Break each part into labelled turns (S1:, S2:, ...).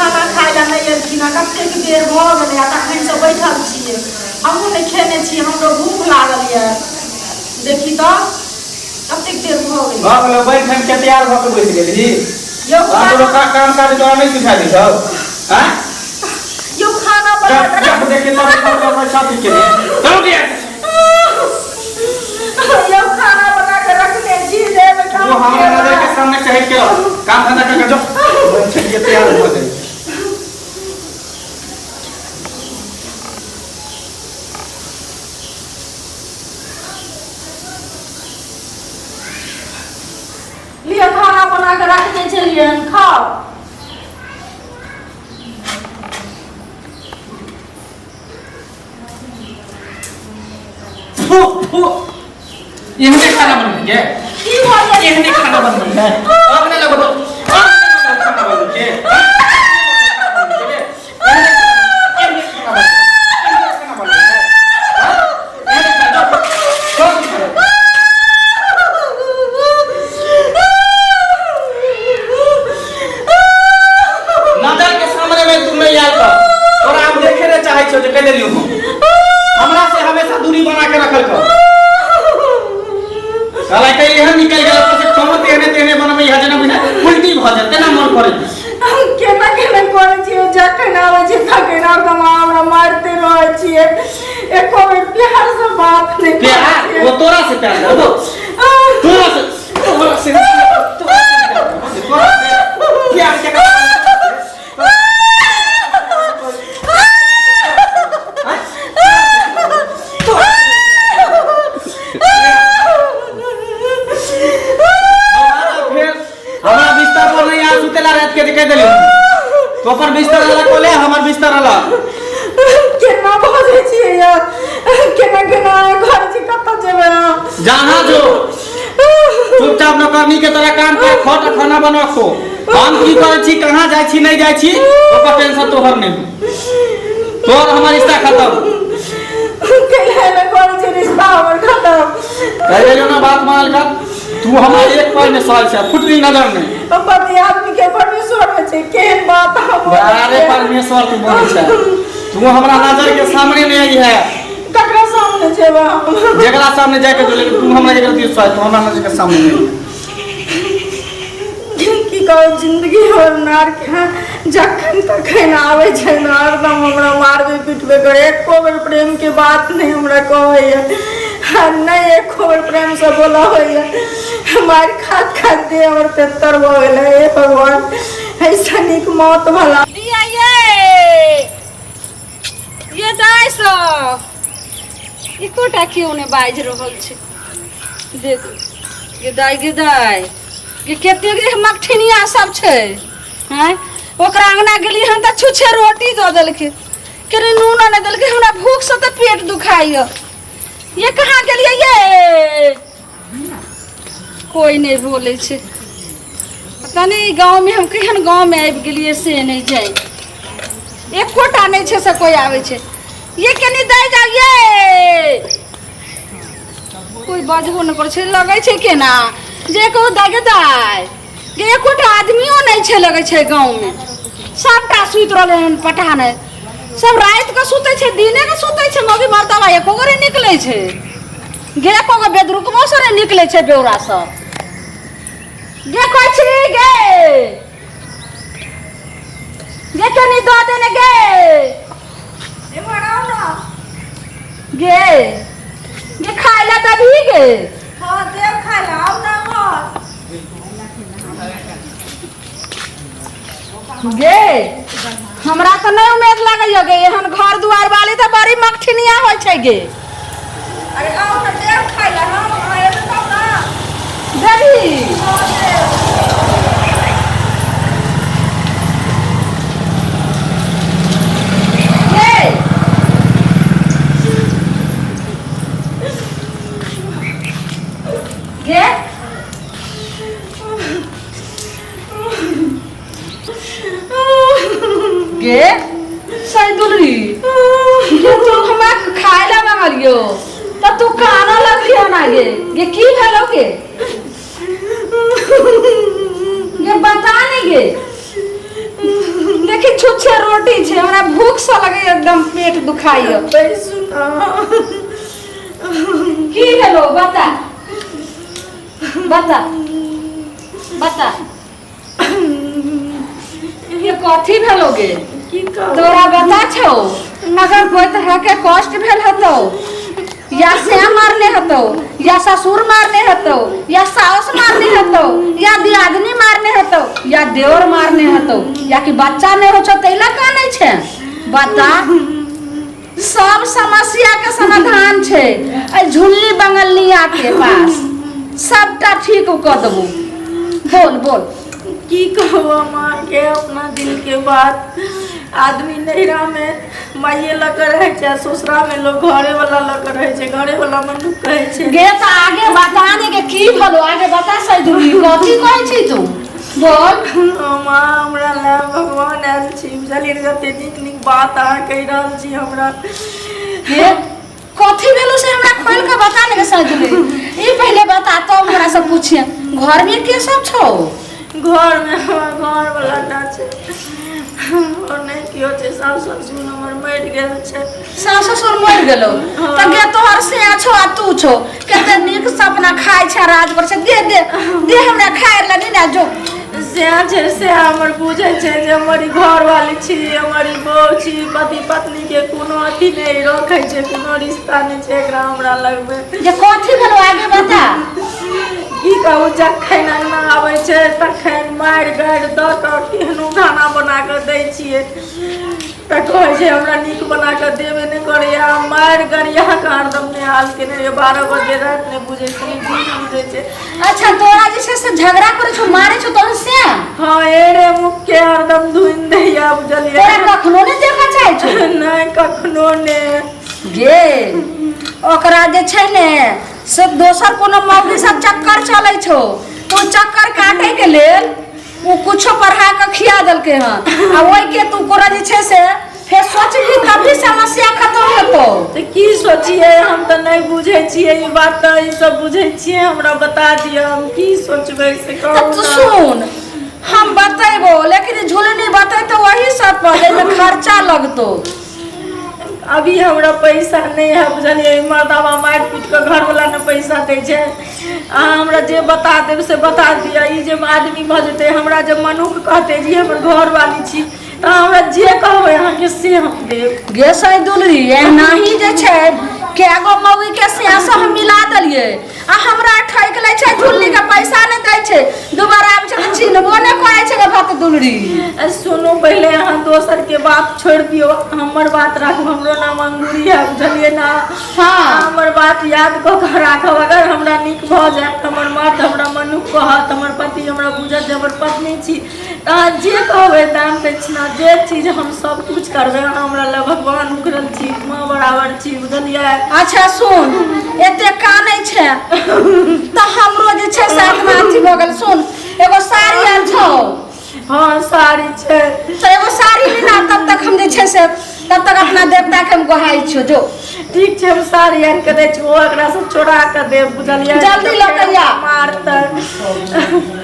S1: खाना खाय लए नहि एलखिन हँ कतेक देर भऽ गेलै आ तखनसँ बैठल छियै हमहूँ नहि खेने छी हमरो भूख लागल यऽ देखी तऽ कतेक देर भऽ गेलै।
S2: भऽ गेलौ बैठ ठन के तैयार भऽ के बैस गेलही।
S1: यौ
S2: तोरो
S1: खाना
S2: काम काज तोरा नहि सिखा दै छौ आँय?
S1: यौ खाना बना
S2: जब जब देखे तब तब पैसा पी के चलो दिया।
S1: यौ खाना बना के रखने छी देब
S2: वो हमारा नजर के सामने से हट के रहो, काम धंधा करके जो बैठ ठन के तैयार हो जाए।
S1: लिअ खाना बना के रखने छलियै हन खाउ।
S2: फू फू एहने खाना बनबै के
S1: की भऽ गेल?
S2: एहने खाना बनबै है अपने लगो तो खाना बनबै के नजर के सामने में तू नहीं आयल कर तोरा हम देखे नहीं चाहे छो जे कह देलियो हम हमरा से हमेशा दूरी बना के रखल कर। साला के एहन निकल गेल ऊपर से खमत एहने तेहने बनबै है जेना बुझा उल्टी भऽ जेतै ना मन करे।
S1: हम केना केना करै छियै, जखन आबै छियै तखन हरदम हमरा मारिते रहै छियै, एको बेर प्यार से बात नहि करै
S2: प्यार
S1: छियै।
S2: वो तोरा से प्यार करबो, तोरा से तोरा से तोरा से तोरा से प्यार के फेर हमरा बिस्तर पर नहीं आ सुतेला रात के कह देली तो अपन बिस्तर अलग कोले हमर बिस्तर अलग।
S1: केना बजै छियै यार, केना केना घर छी, कतऽ जेबै हम?
S2: जहाँ जो चुपचाप नौकरनी के तरह काम कर, खट खाना बना खो। हम की करै छी कहाँ जाइ छी नहीं जाइ छी ओकर टेंशन तोहर नहीं, तोहर हमर रिश्ता खत्म।
S1: कैला ने करै छै रिश्ता हमर खत्म?
S2: कह देलियौ ना बात मानल कर, तू हमरा एक पाई में सवाल छै फुटनी नजर नहीं।
S1: पति आदमी के परमेश्वर होइ छै, केहन बात हम बोलै
S2: अरे
S1: छियै?
S2: परमेश्वर तू बोलै छै, तू हमरा नजर के सामने नहीं आई है।
S1: ककरा सामने जेबै हम?
S2: जेकरा सामने जाके जो, लेकिन तू हमरा जेकरा दिस तू हमरा नजर के सामने नहीं।
S1: की कहू जिंदगी हमर नर्क है, जखन तखन आबै छै ने हरदम हमरा मारबे पीटबे करे, एको बेर प्रेम के बात नहि हमरा कहैया, नहि एको बेर प्रेम से बोला होइया। मारि खात खात देह हमर पेत्तर भऽ गेलै। हे भगवान, ऐसा नीक मौत भला।
S3: दिया ये दाइ सब एकोटा केओ नहि बाजि रहल छै। देख गे दाइ, गे दाइ गे, कतेक जे मकठिनिया सब छै। आँय, ओकरा अङ्गना गेलियै हन तऽ छुच्छे रोटी दऽ देलकै, कनि नून नहि देलकै। हमरा भूखसँ तऽ पेट दुखाइए। ये कहाँ गेलियै ये? कोइ नहि बोलै छै। पता नहि गाँवमे हम केहन गाँवमे आबि गेलियै से नहि जानि, एकोटा नहि छै से कोइ आबै छै। ये कनि दै जाउ ये, कोइ बजबो नहि करै छै। लगै छै केना जे कहू दाइ गे दाइ गे, एकोटा आदमियो नहि छै लगै छै गाँवमे, सबटा सुति रहलै हन। पता नहि सब राति कऽ सुतै छै दिने कऽ सुतै छै, मौगी मर्दबा एको गोरे निकलै छै गे? एको गो बेदरुकबो से नहि निकलै छै बेौरा सब गे। कहै छी गे गे, कनि दऽ दे ने गे।
S1: एम्हर आउ ना।
S3: गे गे, खाय लए देबही गे?
S1: हँ देब खाय लए, आउ ना एम्हर।
S3: गे हमरा तऽ नहि उम्मीद लगैया गे, एहन घर दुआर वाली तऽ बड़ी मकठिनिया होइ छै गे।
S1: अरे आउ ना देब खाय लए हम, अहाँ एबै तब ना।
S3: देबही?
S1: हँ देब।
S3: गे गे गे सैदुलरी गे, तू हमरा खाय ला मंगलियो त तू काना लगली हन गे। गे की भेलो गे? गे बता नहीं गे, देखी छुच्छे रोटी छै हमरा भूख से लगे एकदम पेट दुखाइयो।
S1: बैसू ना।
S3: की भेलो बता बता बता, ये कथी भेलो गे?
S1: की कहू?
S3: तोरा बता छौ, अगर कोई तरह के कष्ट भेल हतो, या से मारने हतो, या ससुर मारने हतो, या सास मारने हतो, या दियादनी मारने हतो, या देवर मारने हतो, या कि बच्चा नहीं हो छौ तैला कानै छै, बता। सब समस्या के समाधान छै एहि झुल्ली बंगलनिया के पास, सबटा ठीक कऽ देबो। बोल बोल।
S1: की कहू हम अहाँके अपना दिल के बात? आदमी नैहरा में माइये लऽ कऽ रहै छै आ ससुरा में लोग घरे वाला लऽ कऽ रहै छै, घरे वाला मनुख कहै छै।
S3: गे तऽ आगे बता ने के की भेलो, आगे बता सही कथी कहै छी तू, बोल।
S1: माँ, हमरा लए भगवान आयल छी, बुझलियै ने? कते नीक नीक बात अहाँ कहि रहल छी हमरा।
S3: हे, कथी भेलो से हमरा खोल के बता ने के सजली। ई पहिले बता तो हमरा से पूछिए, घर में के सब छौ?
S1: घर में हमर घर वाला ना छै और नहि केओ छै, सास ससुर हमर मरि गेल छै।
S3: सास ससुर मरि गेलो?
S1: हाँ।
S3: तऽ गे तोहर से छौ आ तू छौ, कते नीक से अपना खाइ छै, राज पर छै। दे दे दे हमरा खाय ला नहीं ना जो।
S1: सएह छै से हमर बुझै छै जे हमर ई घरवाली छी, हमर ई बहू छी, पति पत्नी के कोनो अथी नहि रखै छै, कोनो रिश्ता नहि छै एकरा हमरा लगमे।
S3: जे कथी भेलो आगे बता।
S1: की कहू, जखन अंगना आबै छै तखन मारि गारि दऽ कऽ केहनो खाना बना कऽ दै छियै तऽ कहै छै हमरा नीक बना कऽ देबे नहि करैया। मारि गरिया कऽ हरदम नेहाल केने रहैया, 12 बजे राति नहि बुझै छै, नहि दिन बुझै छै।
S3: अच्छा, तोरा जे छै से झगड़ा करै छौ, मारै छौ तोहर से?
S1: हँ, एरे मुख के हरदम धुनि दैया, बुझलियै?
S3: तोरा कखनो नहि देखऽ चाहै छौ?
S1: नहि, कखनो नहि।
S3: गे, ओकरा जे छै ने से दोसर कोनो मौगी सब चक्कर चलै छौ, तो चक्कर काटे के लेल ओ कुछो पढ़ा के खिया देलकै हँ, आ ओहि के तू कोरा जे छै से फेर सोचबही तभी समस्या खत्म हेतौ।
S1: तऽ की सोचियै? हम तऽ नहि बुझै छियै ई बात, तऽ ई सब बुझै छियै, हमरा बता दिअ, हम की सोचबै से
S3: तऽ
S1: कहू
S3: तू
S1: ने।
S3: सुन, हम बतेबो, लेकिन झुलनी बतेतो वही सब पर जाहिमे खर्चा लगतो।
S1: अभी हमरा पैसा नहि है, बुझलियै? मर्दाबा मारि पीट कऽ घरवला ने पैसा दै छै। अहाँ हमरा जे बता देब से बता दिअ। ई जे आदमी भऽ जेतै, हमरा जे मनुख कहतै जे हमर घरवाली छी, तऽ अहाँ हमरा जे कहबै अहाँके से हम देब।
S3: गे सैदुलरी, एनाही जे छै कएगो मौगी के से हम मिला देलियै आ हमरा ठकि लै छै, झुल्ली के पैसा नहि दै छै, दोबारा आबै छै तऽ चिन्हबो नहि करै छै गे भक्त दुलरी।
S1: सुनू, पहिले अहाँ दोसर के बात छोड़ि दियौ, हमर बात राखू। हमरो नाम अंगूरी है, बुझलियै ने?
S3: हाँ।
S1: हमर बात याद कऽ कऽ राखब। अगर हमरा नीक भऽ जायत, हमर मर्द हमरा मनुख कहत, हमर पति हमरा बुझत जे हमर पत्नी छी, तऽ अहाँ जे कहबै, दान दक्षिणा जे चीज, हम सब कुछ करबै। अहाँ हमरा लए भगवान उखड़ल छी, माँ बराबर छी, बुझलियै?
S3: अच्छा सुन, एते कानै छै तऽ हमरो जे छै से आत्मा अथी भऽ गेल। सुन, एगो साड़ी आयल छौ?
S1: हँ, साड़ी छै।
S3: तऽ एगो साड़ी ली ना, तब तक हम जे छै से तब तक अपना देवता के हम गोहाइ छियौ, जो।
S1: ठीक छै, हम साड़ी आनि कऽ दै छी, ओ एकरा से चोरा कऽ देब, बुझलियै?
S3: जल्दी लऽ कऽ आ।
S1: मारतै।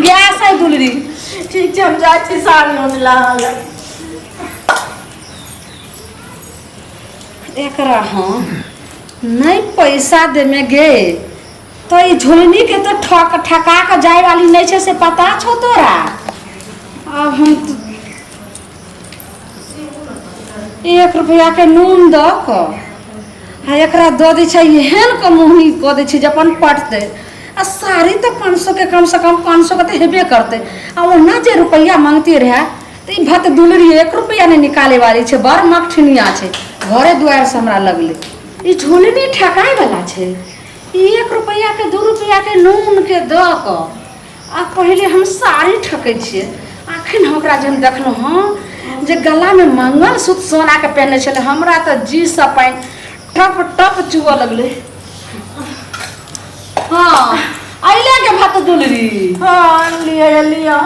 S3: गैस है दुलरी।
S1: ठीक छै, हम जाइ छी साड़ी आनै लए अहाँ लए।
S3: एकरा हम नहि पैसा देमे गे तऽ ई झुलनी के तऽ ठक ठका कऽ जाय वाली नहि छै, से पता छौ तोरा? आब हम 1 रुपैआ के नून दऽ कऽ आ एकरा दऽ दै छै, एहन कऽ मुँही कऽ दै छै जे अपन पटतै। आ साड़ी तऽ 500 के, कमसँ कम 500 के तऽ हेबे करतै। आ ओना जे रुपैआ मांगते रहए तऽ ई भत दुलरी 1 रुपैआ नहि निकाले वाली छै, बड़ मकठिनिया छै। घरे दुआरिसँ हमरा लगलै ई झुलनी ठकाय वाला छै। ई 1 रुपैआ के 2 रुपैआ के नून के दऽ कऽ आ पहिले हम साड़ी ठकै छियै। अखन ओकरा जे हम देखलहुँ हँ जे गलामे मंगलसूत्र सोनाके पहिने छलै, हमरा तऽ जीसँ पानि टप टप चुअ लगलै। हँ, अइले के भत दुलरी?
S1: हँ, आनलियै, लिअ।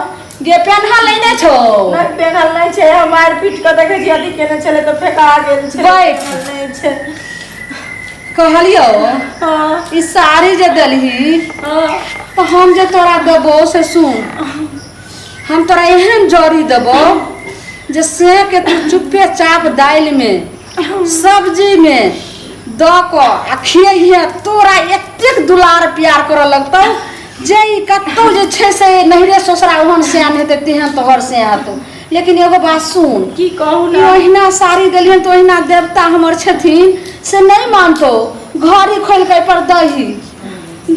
S3: गे, पेन्हल लेने छौ?
S1: नहि, पेन्हल नहि छै। हम मारि पीट कऽ देखै छियै, अथी केने छलै तऽ फेका गेल छै।
S3: बैठ।
S1: पेन्हल नहि छै।
S3: कहलियौ,
S1: हँ।
S3: ई साड़ी जे देलही,
S1: हँ।
S3: तऽ हम जे तोरा देबो से सुन, हम तोरा एहन जड़ी देबो जे से के तू चुप्पे चाप दालिमे सब्जीमे दऽ कऽ आ खियैहे तोरा एतेक दुलार प्यार करऽ लगतौ जे ई कतौ जे छै से नैहरे ससुरा ओहन सियान हेतै तेहन तोहर से हेतौ लेकिन एगो बात सुन
S1: की कहू
S3: ई
S1: ने
S3: ओहिना साड़ी देलियन तऽ ओहिना देवता हमर छथिन से नहि मानतौ घड़ी खोलि कऽ एहिपर दही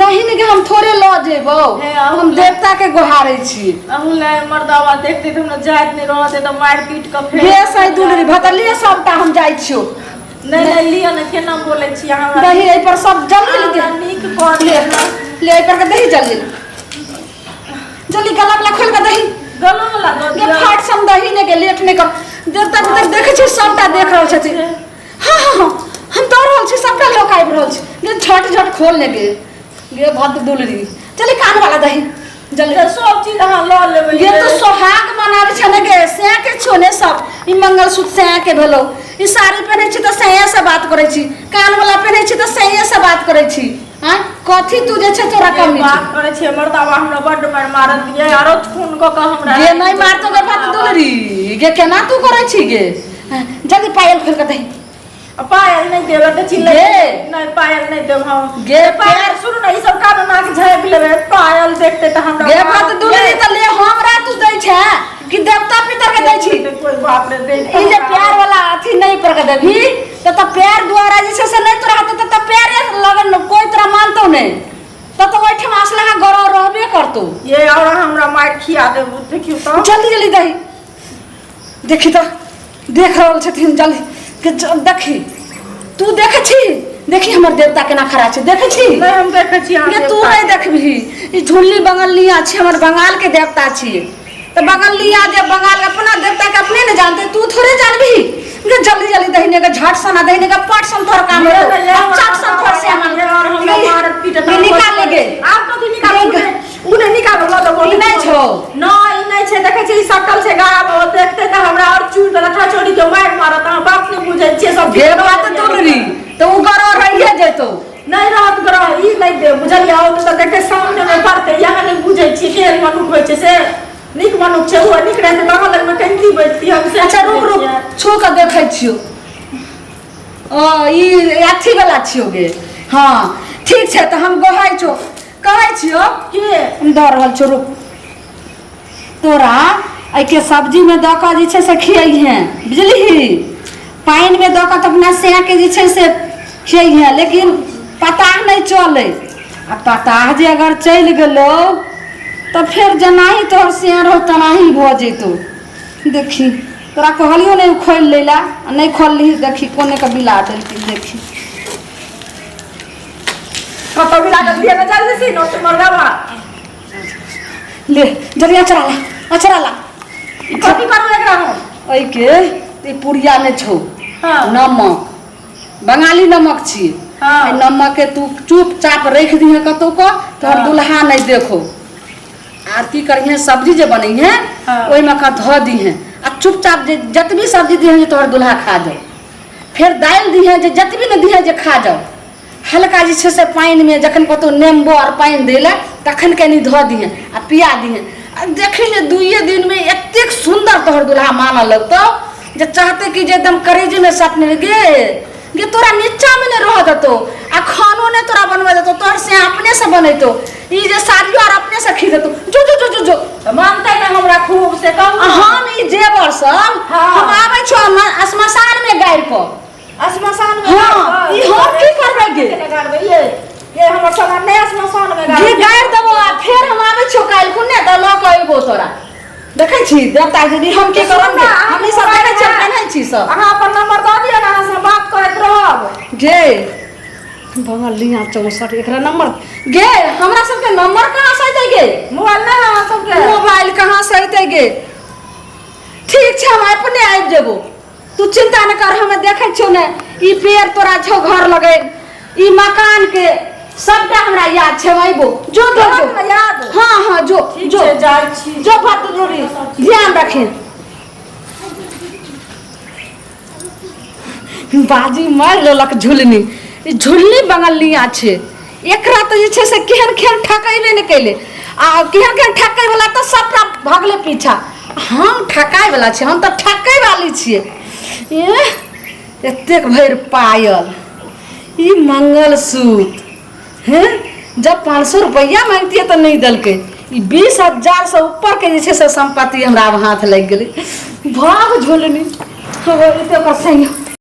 S3: दही ने हम थोड़े लऽ जेबौ
S1: हे, अहूँ
S3: हम देवता के गोहारै छी
S1: अहूँ लए मर्दावा देखते तऽ हमरा जाइत नहि रहत तऽ मारि पीट कऽ फेर
S3: हे सही दुलरी भतलिए सबटा हम जाइ छियौ
S1: नहि नहि लिअ ने केना बोलै छी अहाँ हमरा
S3: दही एहि पर सब जल्दी
S1: हमरा
S3: ले
S1: नीक कऽ
S3: ले
S1: देलक
S3: ले एहि पर के दही जल्दी ले। जल्दी गला वाला खोल के दही
S1: गलो वाला दऽ
S3: गे
S1: दिअ
S3: फाट सम दही ने के लेट नहि कर देवता पितर देखै छी सबटा देख रहल छथिन हाँ हाँ हाँ हम दऽ रहल छी सबटा लोक आबि रहल छै गे झट झट खोल ने गे गे भद्र दुलरी चली कान वाला दही जल्दी
S1: तऽ सब चीज अहाँ लऽ लेबै
S3: गे तो सोहाग मनाबै छै ने गे सैं के छो ने सब ई मंगलसूत्र सैं के भेलो ई साड़ी पहिनै छी तऽ सैं से बात करै छी कान वाला पहिनै छी तऽ सैं से बात करै छी आँय कथी तू जे छै तोरा कमी छौ
S1: बात करै छियै मर्दाबा हमरा बड्ड मारि मारत ये आरो खून कऽ कऽ हमरा
S3: गे नहि मारतो गे भात दुलरी गे केना तू करै छी गे जल्दी पायल खोल कऽ दही
S1: आ पायल नहि देबै तऽ चिल्लै
S3: गे।
S1: नहि पायल नहि देब हम
S3: गे,
S1: पायल
S3: पैर-
S1: सुनू ने ई सब कान नाक झाँपि लेबै पायल देखते तऽ हमरा
S3: गे भात दुलरी तऽ ले हमरा तू दै छै कि देवता पितर के दै छी
S1: कोई बाप रे दे
S3: ई जे प्यार वाला अथी नहीं पर के देबही तऽ तऽ प्यार द्वारा जे छै से नहि तोरा हेतौ तऽ तऽ प्यारे लगन कोई तोरा मानतौ नहि तऽ तऽ ओहिठाम असलहा गौरव रहबे करतौ
S1: ये और हमरा मारि खिया देबू देखियौ तऽ
S3: जल्दी जल्दी दही देखी तऽ देख रहल छथिन जल्दी के देखी तू देखै छी देखी हमर देवता केना खड़ा छै देखै छी
S1: नहि हम देखै छी अहाँ
S3: गे तू नहि देखबही ई झुल्ली बंगलिया छी हमर बंगाल के देवता छी तऽ बंगलिया जे बंगाल अपना देवता के अपने ने जानते तू थोड़े जानबही गे जल्दी जल्दी दहिने के झट सना दहिने के पट सन तोहर काम
S1: ये
S3: हेतौ
S1: ये
S3: आ चट सन तोहर से
S1: ये और हमरा मारत पीटत
S3: ये निकाल ले गे
S1: आब कथी निकाल उ नहि निकाल लऽ देबो
S3: ई नहि छौ।
S1: नहि ई नहि छै देखै छै ई सटल छै गाड़ा पर देखते तऽ हमरा और चूर देलक चोरी के मारि मारत अहाँ बात नहि बुझै छियै सब
S3: गे बात दुलरी तऽ ओ गरो रहिए जेतौ
S1: नहि रहत ग्रह ई नहि देब बुझलियै ओ तऽ देखते सामने मे पड़तै यहाँ नहि बुझै छियै केहन मनुख होइ छै से नीक मनुख छै ओ नीक रहतै तऽ अहाँ लगमे कैंची बैठती हम से
S3: अच्छा रुक रुक छू कऽ देखै छियौ ओ ई अथी वाला छियौ गे हँ ठीक छै तऽ हम गोहाइ छौ कहै छियौ
S1: के
S3: हम दऽ रहल छियौ रुक तोरा एहिके सब्जीमे दऽ कऽ जे छै से खियैहेँ बुझलिही पानिमे दऽ कऽ तऽ अपना सएहके जे छै से खियैहेँ लेकिन पता नहि चलै आ पता जे अगर चलि गेलौ तऽ फेर जेनाही तोहर सएह रहौ तेनाही भऽ जेतौ देखी तोरा कहलियौ ने खोलि लै लए आ नहि खोललिही देखी कोने के बिला देलकै देखी
S1: कतौ भी लागल दिया ना जल्दी से नोट मरगावा
S3: ले जल्दी अचरा ला अचरा ला
S1: ई कथी करबै एकरा हम
S3: एहिके ई पुड़िया मे छौ
S1: हाँ।
S3: नमक बंगाली नमक छी
S1: हाँ।
S3: एहि नमक के तू चुपचाप रखि दिहे कतौ क तोहर
S1: हाँ।
S3: दुल्हा नहीं देखो आर की करिहे सब्जी जे बनैहे
S1: हाँ।
S3: ओहिमे का धऽ दिहे आ चुपचाप जे जतबी सब्जी दिहे जे तोहर दुल्हा खा जाओ फेर दालि दिहे जे जतबी ने दिहे जे खा जाओ हल्का जे छै से पानिमे जखन कतहु नेम्बो आर पानि दै लए तखन कनि धऽ दिहेँ आ पिया दिहेँ आ देखी ने दुइए दिनमे एतेक सुन्दर तोहर दुल्हा मानऽ लगतौ जे चाहतै कि जे एकदम करेजेमे सटने गे गे तोरा नीचामे नहि रहऽ देतौ आ खानो नहि तोरा बनबऽ देतौ तोहर से अपनेसँ बनेतौ ई जे साड़ियो आर अपनेसँ खींच देतौ जो जो जो जो जो
S1: तऽ मानतै ने हमरा खूब से कहू
S3: आ हम ई जेवर सब
S1: हाँ।
S3: हम आबै छौ श्मशानमे गाड़ि कऽ
S1: श्मशान में
S3: हाँ, ई हम की करबै गे?
S1: केना गाड़बै ये ये हमर सामान नहि श्मशान में
S3: गे
S1: गाड़बै
S3: गाड़ि देबो आ फेर हम आबै छियौ काल्हि खुने तऽ लऽ कऽ अयबो तोरा देखै छी देवता दीदी हम की करब गे हम ई सब देखै छी हम पेन्है छी सब
S1: अहाँ अपन नंबर दऽ दिअ ने अहाँ से बात करैत रहब
S3: गे बंगलिया 64 एकरा नंबर गे हमरा सबके नंबर कहाँ से अयतै गे
S1: मोबाइल नहि अहाँ सबके
S3: मोबाइल कहाँ से अयतै गे ठीक छै हम अपने आबि जेबो तू चिंता न कर हमे देखै छियौ ने ई पेड़ तोरा छौ घर लगे ई मकान के सबटा हमरा याद छै हम अयबो जो जो जो
S1: ने याद
S3: हाँ हाँ जो
S1: ठीक
S3: जो
S1: छै जाइ छी
S3: जो बात जरूरी ध्यान रखे बाजी मारि लेलक झुलनी ई झुलनी बंगलिया छै एकरा तऽ जे छै से केहन केहन ठकेबे नहि केले आ केहन केहन ठकै वाला तऽ सबटा भगले पीछा हम ठकाय वाला छियै, हम तऽ ठकै वाली छियै। एह, एतेक भरि पायल, ई मंगलसूत्र, हैं, जब 500 रुपैआ मांगतियै तऽ नहि देलकै। ई 20,000 से ऊपर के जे छै से सम्पत्ति हमरा आब हाथ लागि गेलै। भाग झोलनी, एते ओकर संग।